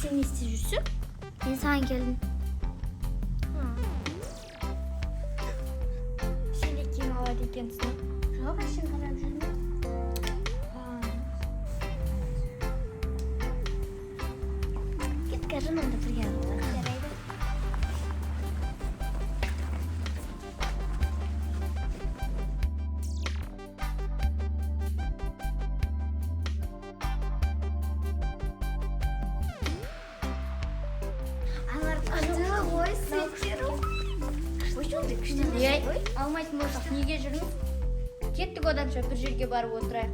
Сен не істеп жүрсің? Мен саған келдім. Сен де киім алады екенсің. Жоқ, әшейін қарап жүрмін. Кет, қазір мында бірге алайық. Жарайды. Аналар күшті ғой, сендер. Ой, күшті Ей, алмайтын болсақ неге жүрміз? Кеттік оданша бір жерге барып отырайық.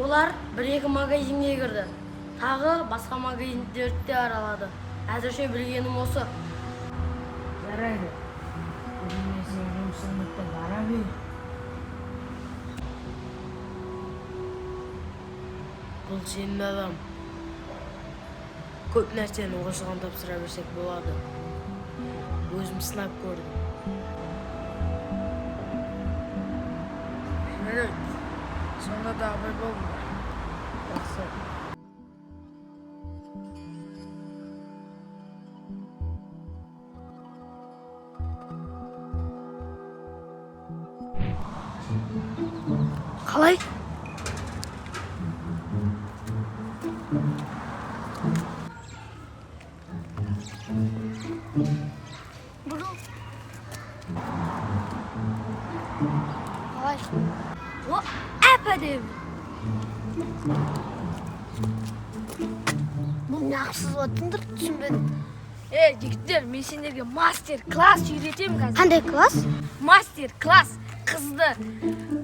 Олар бір-екі магазинге кірді. Тағы басқа магазиндерді де аралады. Әзірше білгенім осы. Жарайды. Бүгін мен сенің жұмысыңды бара бер. Бұл сенімді адам. Көп нәрсені осыған тапсыра берсек болады. Өзім сынап көрдім. Жарайды. Сонда да абай болыңдар. Жақсы. Қалай? Бұрыл. Қалай? О, әп-әдемі. Бұл неғып сызып отырсыңдар, түсінбедім. Ей, жігіттер, мен сендерге мастер класс үйретемін қазір. Қандай класс? Мастер класс қызды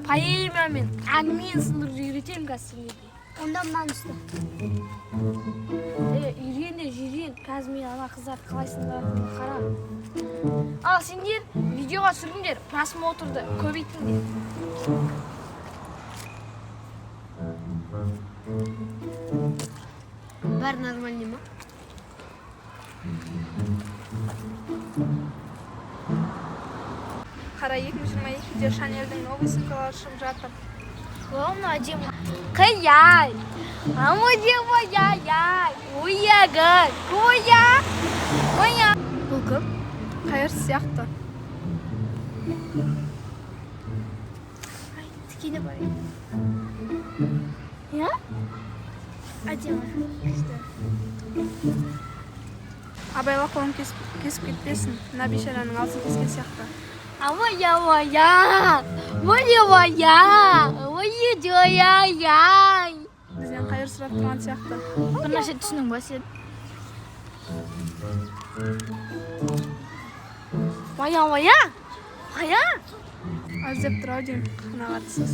поэмамен, әнмен сындыруды үйретемін қазір сендерге. Онда мынаны ұста. Ей, үйрен де жүйрен. Қазір мен ана қыздарды қалай сындыратынымды қара. Ал сендер видеоға түсіріңдер, просмотрды көбейтіңдер. Бәрі нормальный ма? Қара, 2022-де Шанельдің новый сумкалары шығып жатыр. О, мына әдемі. Қияй. Амудемаяй. Уяга. Куя. Куя. Бұл кім? Қайыр сияқты. Тікені бар. Иә? Әдемі. Күшті. Абайла, қолын кесіп кетпесін. Мына бейшараның аузын кескен сияқты. Амая-мая. Моя-моя. Ой-ой-ой-ой. Бізден қайыр сұрап тұрған сияқты. Бір нәрсе түсіндің ба сен? Моя, моя. Моя. Аз деп тұр ау деймін, қанағатсыз.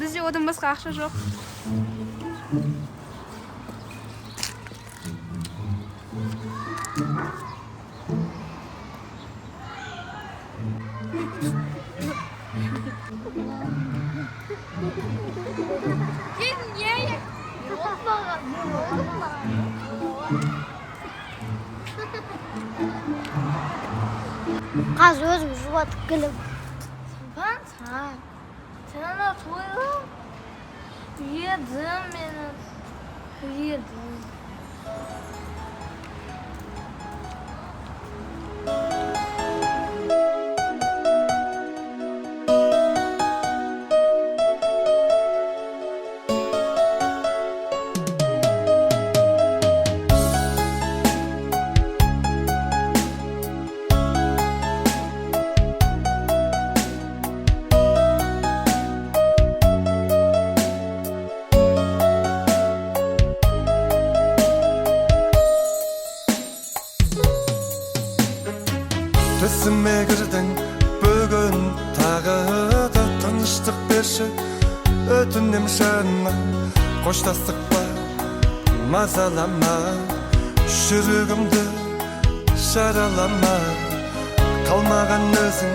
Бізде одан басқа ақша жоқ. Не? Не болды маған? Не болды маған? Қазір өзім жұбатып келемін. Сен, сен ана тойға едің мені. Едің. кірдің бүгін тағы да. Тыныштық берші, өтінем, жаным. Қоштастық па, мазалама, жүрегімді жаралама. Қалмаған өзің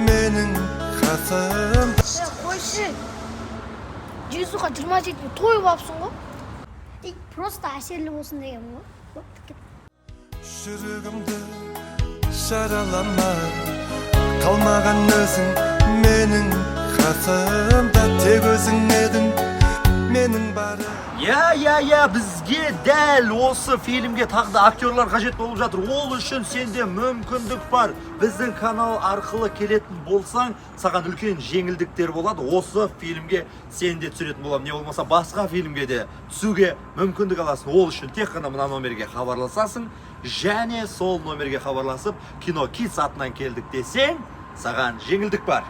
менің қасым. Қойшы, Жезуға 27-іне тойып алыпсың ғой. Ей, просто әсерлі болсын деген ғой. Бопты, кет. Жүрегімді жаралама. Қалмаған өзің менің қасымда, тек өзің едің менің барым. Иә, бізге дәл осы фильмге тағы да актерлар қажет болып жатыр. Ол үшін сенде мүмкіндік бар. Біздің канал арқылы келетін болсаң, саған үлкен жеңілдіктер болады. Осы фильмге сен де түсіретін боламын. Не болмаса басқа фильмге де түсуге мүмкіндік аласың. Ол үшін тек қана мына номерге хабарласасың және сол номерге хабарласып, Кино Kids атынан келдік десең, саған жеңілдік бар.